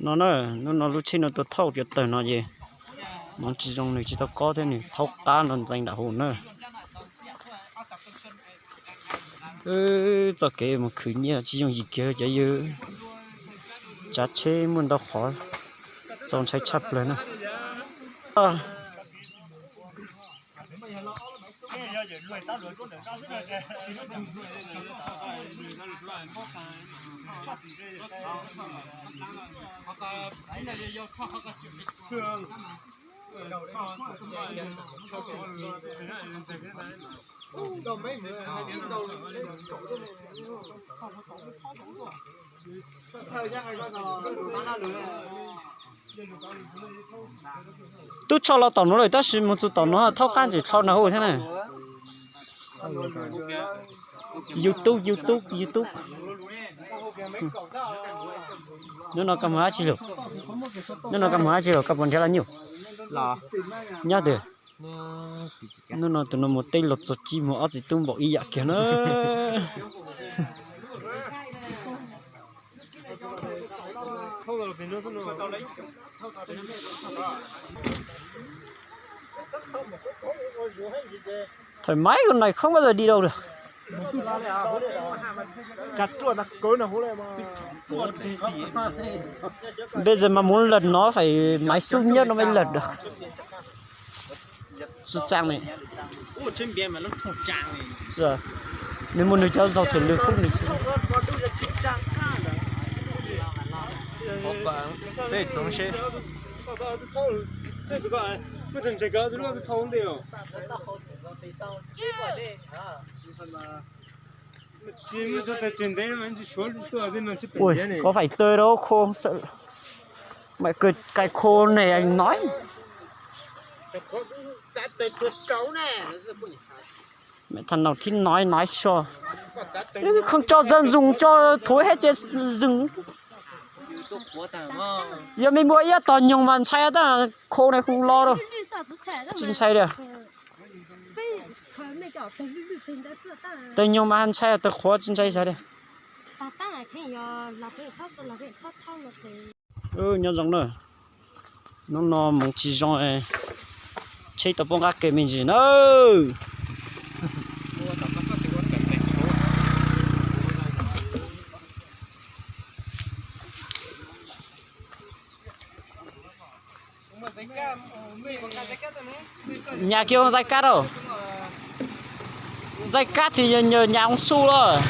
No na, hnub no lub tsheb no tuaj thauj cov tawg no ces hmoov tsis zoo nws tsis tau kob thiab nws thaub qab nrov ntxeev nram hauv na. Txoj kev mus khwv nyiaj tsis yooj yim kiag cov yawg. Tsav tsheb muaj ntau qhov txaus ntshai tshaj plaws na. Tub tsho los tom nuav lawm tab sis mus txug tom nuav thaub qab ntsis dlhau nag hauv thiab na. YouTube, YouTube, YouTube. Hnub no koj mus dab tsi lawm? Hnub no koj mus dab tsi lawm, koj puas nrhiav los nyuj? Nyob twg? Hnub no tus no mus teb los txog cib muag ob txiv tub npaum ib yam kiag na. Thoải mái con này không bao giờ đi đâu được. Bây giờ mà muốn lật nó phải máy xúc nhất nó mới lật được. Sóc Trăng này. Nws muaj nws cov zaug thwm lwg khub nws. Ui, có phải tôi đâu khô sợ. Mày cứ cài khô này anh nói. Mẹ thằng nào thích nói nói cho. Không cho dân dùng cho thối hết trên rừng. Giờ mình mua ít tàu nhung mà ntshai tao khô này không lo đâu. Tsis ntshai li. Tau nyuag mas ntshai, tau qhuav tsis ntshai xav li. Nyob zoo na, hnub no hmoov tsis zoo, tsheb tau poob qab kev me ntsis na. Nhà kia không dây cáp đâu. Dây cáp thì nhờ, nhờ nhà ông Su đó.